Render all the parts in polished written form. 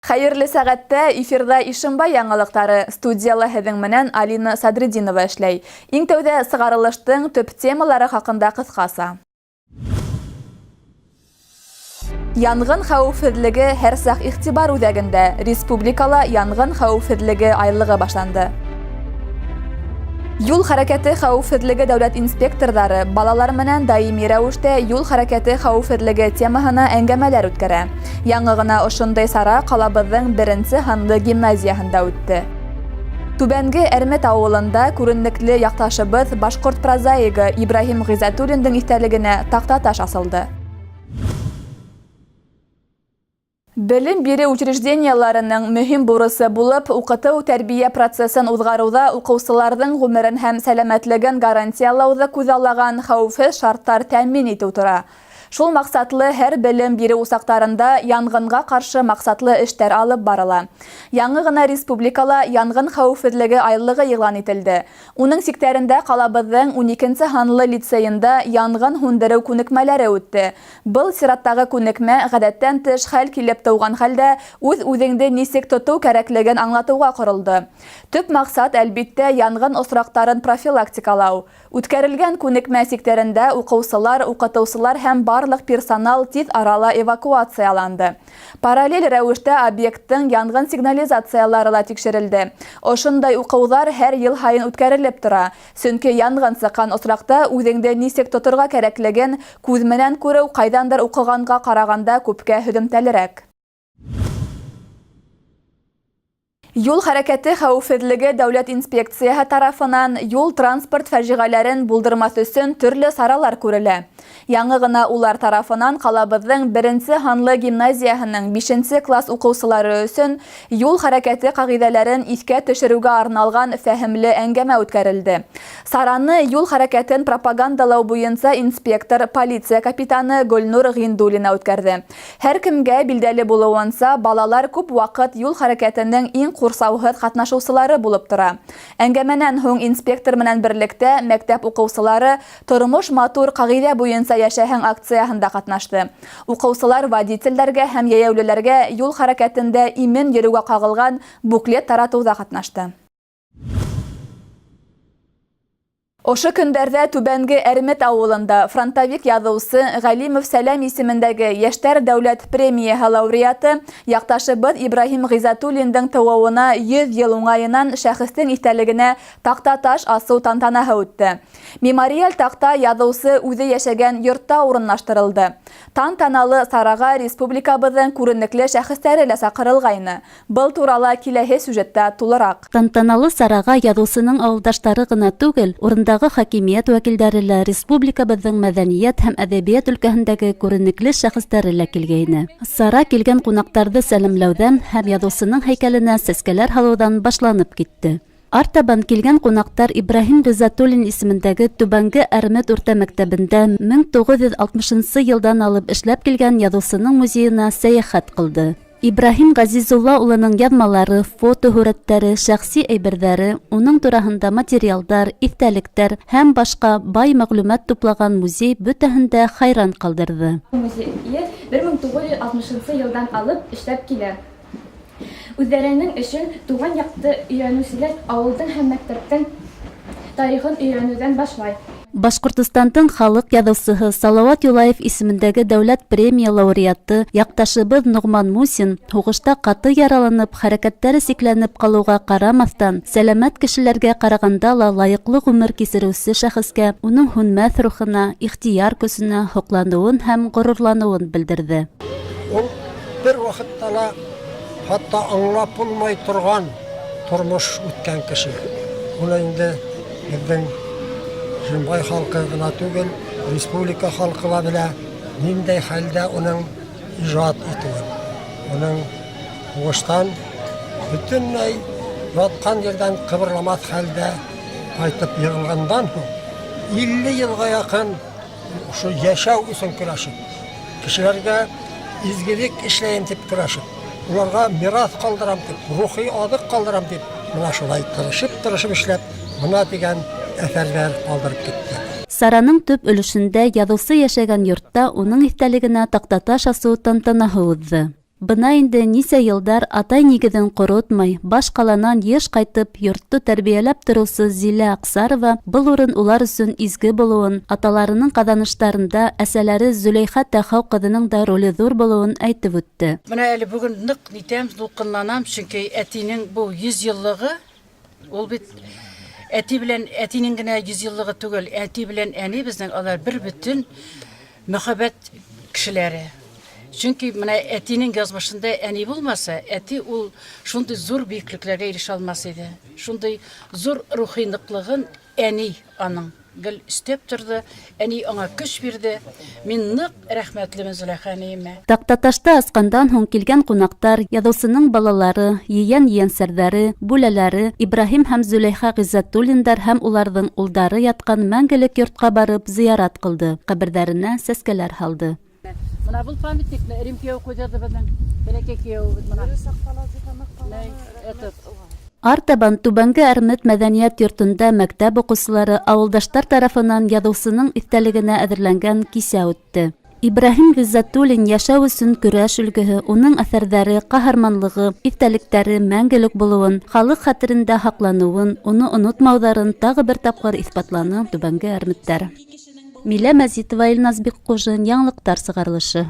Хәйерле сәғәттә эфирҙа Ишембай яңылыҡтары. Студияла һеҙҙең менән Алина Садретдинова эшләй. Иң тәүҙә сығарылыштың төп темалары хаҡында ҡыҫҡаса. Янғын хәүефһеҙлеге һәр саҡ иғтибар үҙәгендә. Республикала янғын хәүефһеҙлеге айлығы башланды. Юл хәрәкәте хәүефһеҙлеге дәүләт инспекторҙары балалар менән даими рәүештә юл хәрәкәте хәүефһеҙлеге темаһына әңгәмәләр үткәрә. Яңы ғына ошондай сара ҡалабыҙҙың беренсе һанлы гимназияһында үтте. Түбәнге Әрмет ауылында күренекле яҡташыбыҙ, башҡорт прозаигы Ибраһим Ғизәтуллиндың иҫтәлегенә таҡтаташ асылды. Белем биреү учреждениеларының мөһим бурысы булып уҡытыу-тәрбиә процесын уҙғарыуҙа уҡыусыларҙың ғүмерен һәм сәләмәтлеген гарантиялауҙы күҙаллаған хәүефһеҙ шарттар тәьмин итеү тора. Шул маҡсатлы һәр белем биреү усаҡтарында янғынға ҡаршы маҡсатлы эштәр алып барыла. Яңы ғына республикала янғын хәүефһеҙлеге айлығы иғлан ителде. Уның сиктәрендә ҡалабыҙҙың уникенсе һанлы лицейында янғын һүндереү күнекмәләре үтте. Был сираттағы күнекмә ғәҙәттән тыш хәл килеп тыуған хәлдә үҙ-үҙеңде нисек тотоу кәрәклеген аңлатыуға ҡоролдо. Төп маҡсат, әлбиттә, янғын осраҡтарын профилактикалау. Үткәрелгән күнекмә сиктәрендә уҡыусылар, уҡытыусылар һәм барлыҡ персонал тиҙ арала эвакуацияланды. Параллель рәүештә объекттың янғын сигнализациялары ла тикшерелде. Ошондай уҡыуҙар һәр йыл һайын үткәрелеп тора. Сөнки янғын сыҡҡан осраҡта үҙеңде нисек тоторға кәрәклеген күҙ менән күреү ҡайҙандыр уҡығанға ҡарағанда күпкә һөҙөмтәлерәк. Юл хәрәкәте хәүефһеҙлеге дәүләт инспекцияһы тарафынан юл-транспорт фажиғәләрен булдырмаҫ өсөн төрлө саралар күрелә. Яңы ғына улар тарафынан ҡалабыҙҙың беренсе һанлы гимназияһының бишенсе класс уҡыусылары өсөн юл хәрәкәте ҡағиҙәләрен иҫкә төшөрөүгә арналған фәһемле әңгәмә үткәрелде. Сараны юл хәрәкәтен пропагандалау буйынса инспектор, полиция капитаны Гөлнур Ғиндуллина үткәрҙе. Һәр кемгә билдәле булыуынса, балалар күп ваҡыт юл хәрәкәтенең иң ҡурсауһыҙ ҡатнашыусылары булып тора. Әңгәмәнән һуң инспектор менән берлектә мәктәп уҡыусылары Тормош матур ҡағиҙә буйынса йәшәһең акцияһында ҡатнашты. Уҡыусылар водителдәргә һәм йәйәүлеләргә юл хәрәкәтендә имен йөрөүгә ҡағылған буклет таратыуҙа ҡатнашты. Ошо көндәрҙә Түбәнге Әрмет ауылында фронтовик яҙыусы Ғәлимов Сәләм исемендәге Йәштәр дәүләт премияһы лауреаты яҡташыбыҙ Ибраһим Ғизәтуллиндың тыуыуына 100 йыл уңайынан шәхестең иҫтәлегенә таҡтаташ асыу тантанаһы үтте. Мемориаль таҡта яҙыусы үҙе йәшәгән йортта урынлаштырылды. Тантаналы сараға республикабыҙҙың күренекле шәхестәре лә саҡырылғайны. Был турала киләһе сюжетта тулыраҡ. Тантаналы сараға яҙыусының ауылдаштары ғына түгел, урындағы хакимиәт вәкилдәре лә, республикабыҙҙың мәҙәниәт һәм әҙәбиәт өлкәһендәге күренекле шәхестәре лә килгәйне. Сара килгән ҡунаҡтарҙы сәләмләүҙән һәм яҙыусының һәйкәленә сәскәләр һалыуҙан башланып китте. Артабан килгән ҡунаҡтар Ибраһим Ғиззәтуллин исемендәге Түбәнге Әрмәт урта мәктәбендә 1960 йылдан алып эшләп килгән яҙыусының музейына сәйәхәт ҡылды. Ибраһим Ғәзизулла улының яҙмалары, фотоһүрәттәре, шәхси әйберҙәре, уның тураһында материалдар, иҫтәлектәр һәм башҡа бай мәғлүмәт туплаған музей бөтәһен дә хайран ҡалдырҙы. Музейы 1960 йылдан алып эшләп килә. Үҙҙәренең эшен туған яҡты өйрәнеүселәр ауылдың һәм мәктәптең тарихын өйрәнеүҙән башлай. Башҡортостандың халыҡ яҙыусыһы Салауат Юлаев исемендәге дәүләт премия лауреаты яҡташыбыҙ Ноғман Мусин һуғышта ҡаты яраланып, хәрәкәттәре сикләнеп ҡалыуға ҡарамаҫтан, сәләмәт кешеләргә ҡарағанда ла лайыҡлы ғүмер кисереүсе шәхескә, уның һүнмәҫ рухына, ихтыяр көсөнә һоҡланыуын һәм ғорурланыуын белдерҙе. Ул бер ваҡытта ла хатта аңлап булмай торған тормош үткән кеше. Уны инде беҙҙең Ишембай халҡы ғына түгел, республика халҡы ла белә, ниндәй хәлдә уның ижад итеүен. Уның һуғыштан бөтөнләй ятҡан ерҙән ҡыбырламаҫ хәлдә ҡайтып йығылғандан һуң 50 йылға яҡын ошо йәшәү өсөн көрәшеп, кешеләргә изгелек эшләйем тип көрәшеп, уларға мираҫ ҡалдырам тип, рухи аҙыҡ ҡалдырам тип, мына шулай тырышып-тырышып эшләп, мына тигән әҫәрҙәр ҡалдырып китте. Сараның төп өлөшөндә яҙыусы йәшәгән йортта уның иҫтәлегенә таҡтаташ асыу тантанаһы уҙҙы. Бына инде нисә йылдар атай нигеҙен ҡоротмай, баш ҡаланан йыш ҡайтып, йортто тәрбиәләп тороусы Зилә Аҡсарова был урын улар өсөн изге булыуын, аталарының ҡаҙаныштарында әсәләре Зөләйха Тәхау ҡыҙының да роле ҙур булыуын әйтеп үтте. Бына әле бөгөн ныҡ нитәм, дулҡынланам, сөнки әтинең был 100 йыллығы, ул бит әти белән әтинең генә 100 йыллыгы түгел, әти белән әни безнең алар бер бөтен мөхәббәт кешеләре. Чөнки менә әтинең язмышында әни булмаса, әти ул шундый зур бөеклекләргә ирешә алмас иде. Шундый зур рухи ныклыгын әни аның гел өстәп торды, әни аңа көч бирде. Мин нык рәхмәтлемен Зөләйха әниемә. Таҡтаташты асҡандан һуң килгән ҡунаҡтар, яҙыусының балалары, ейән-ейәнсәрҙәре, бүләләре, Ибраһим һәм Зөләйха Ғиззәтуллиндар һәм уларҙың улдары ятҡан мәңгелек йортҡа барып зыярат ҡылды, ҡәберҙәренә сәскәләр һалды. Мына был памятникны Рим кейәү ҡуйҙырҙы беҙҙең бәләкәй кейәүебеҙ мына. Этот. Артабан Түбәнге Әрмет мәҙәниәт йортонда мәктәп уҡыусылары, ауылдаштар тарафынан яҙыусының иҫтәлегенә әҙерләнгән кисә үтте. Ибраһим Ғиззәтуллин йәшәү өсөн көрәш өлгөһө, уның әҫәрҙәре, ҡаһарманлығы, иҫтәлектәре мәңгелек булыуын, халыҡ хәтерендә һаҡланыуын, уны онотмауҙарын тағы бер тапҡыр иҫбатланы Түбәнге Әрметтәр. Милә Мәзитова, Илназ Бикҡужин, Яңылыҡтар сығарылышы.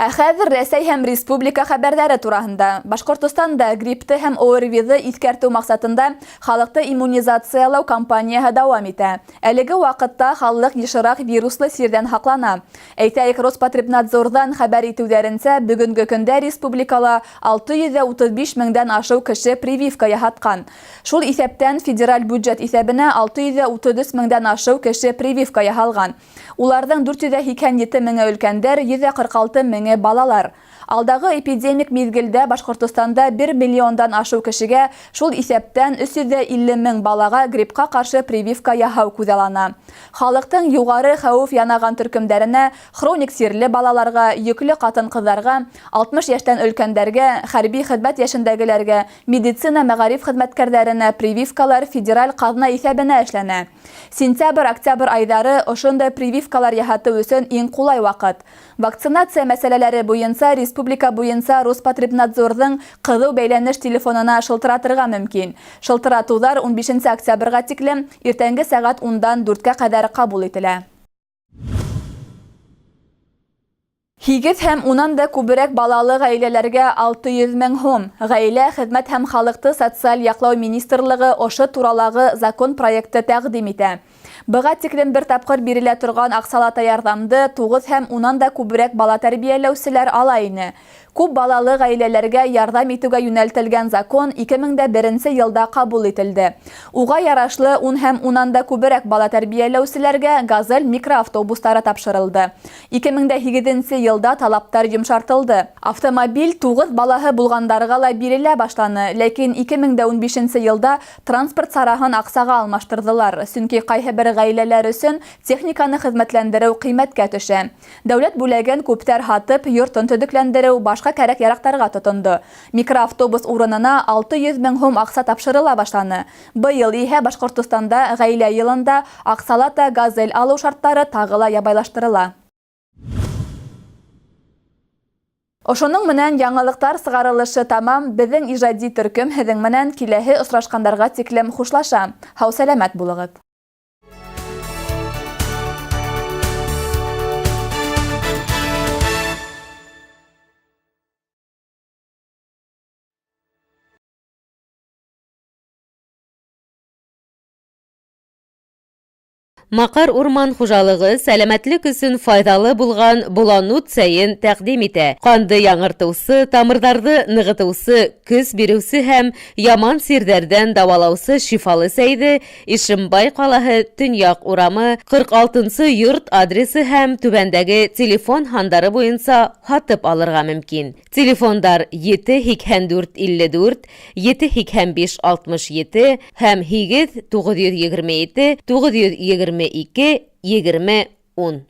Ә хәҙер Рәсәй һәм республика хәбәрҙәре тураһында. Башҡортостанда гриппты һәм ОРВИ-ҙы иҫкәртеү маҡсатында халыҡты иммунизациялау кампанияһы дауам итә. Әлеге ваҡытта халыҡ йышыраҡ вируслы сирҙән һаҡлана. Әйтәйек, Роспотребнадзорҙан хәбәр итеүҙәренсә, бөгөнгө көндә республикала 635 меңдән ашыу кеше прививка яһатҡан. Шул иҫәптән федераль бюджет иҫәбенә 633 меңдән ашыу кеше прививка яһалған. Уларҙың 487 меңе өлкәндәр, 146 меңе балалар. Алдағы эпидемик миҙгелдә Башҡортостанда 1 миллиондан ашыу кешегә, шул иҫәптән 350 мең балаға гриппҡа ҡаршы прививка яһау күҙаллана. Халыҡтың юғары хәүеф янаған төркөмдәренә, хроник сирле балаларға, йөклө ҡатын-ҡыҙҙарға, 60 йәштән өлкәндәргә, хәрби хеҙмәт йәшендәгеләргә, медицина мәғариф хеҙмәткәрҙәренә прививкалар федераль ҡаҙна иҫәбенә эшләнә. Сентябрь-октябрь айҙары ошондай прививкалар яһатыу өсөн иң ҡулай ваҡыт. Вакцинация мәсьәләләре буйынса республика буйынса Роспотребнадзорҙың ҡыҙыу бәйләнеш телефонына шылтыратырға мөмкин. Шылтыратыуҙар 15 октябргә тиклем иртәнге сәғәт ундан дүрткә ҡәҙәр ҡабул ителә. Һигеҙ һәм унан да күберәк балалы ғаиләләргә 600 мең һум. Ғаилә, хеҙмәт һәм халыҡты социаль яҡлау министрлығы ошо туралағы закон проекты тәҡдим итә. Быға тиклем бер тапҡыр бирелә торған аҡсалата ярҙамды туғыҙ һәм унан да күберәк бала тәрбиәләүселәр ала ине. Күп балалы ғаиләләргә ярҙам итеүгә йүнәлтелгән закон ике мең дә беренсе йылда ҡабул ителде. Уға ярашлы ун һәм унан да күберәк бала тәрбиәләүселәргә «Газель» микроавтобустары тапшырылды. Ике мең дә һигеҙенсе йылда талаптар йомшартылды. Автомобиль туғыҙ балаһы булғандарға ла бирелә башланы, ләкин ике мең дә ун бишенсе йылда транспорт сараһын аҡсаға алмаштырҙылар, сөнки ҡайһы бер ғаиләләр өсөн техниканы хеҙмәтләндереү ҡиммәткә төшә. Дәүләт бүләген күптәр һатып, йортон төҙөкләндереү, башҡа кәрәк-яраҡтарға тотондо. Микроавтобус урынына 600 мең һум аҡса тапшырыла башланы. Быйыл иһә Башҡортостанда ғаилә йылында аҡсалата «Газель» алыу шарттары тағы ла ябайлаштырыла. Ошоноң менән яңылыҡтар сығарылышы тамам. Беҙҙең ижади төркөм һеҙҙең менән киләһе осрашҡандарға тиклем хушлаша. Һау-сәләмәт булығыҙ. Маҡар урман хужалығы сәләмәтлек өсөн файҙалы булған боланут сәйен тәҡдим итә. Ҡанды яңыртыусы, тамырҙарҙы нығытыусы, көс биреүсе һәм яман сирҙәрҙән дауалаусы шифалы сәйҙе Ишембай ҡалаһы Төньяҡ урамы ҡырҡ алтынсы йорт адресы һәм түбәндәге телефон һандары буйынса һатып алырға мөмкин. Телефондар ете һикһән дүрт илле дүрт, ете һикһән биш алтмыш ете һәм һигеҙ туғыҙ йөҙ егерме ете, туғыҙ йөҙ егерме ике, егерме ун.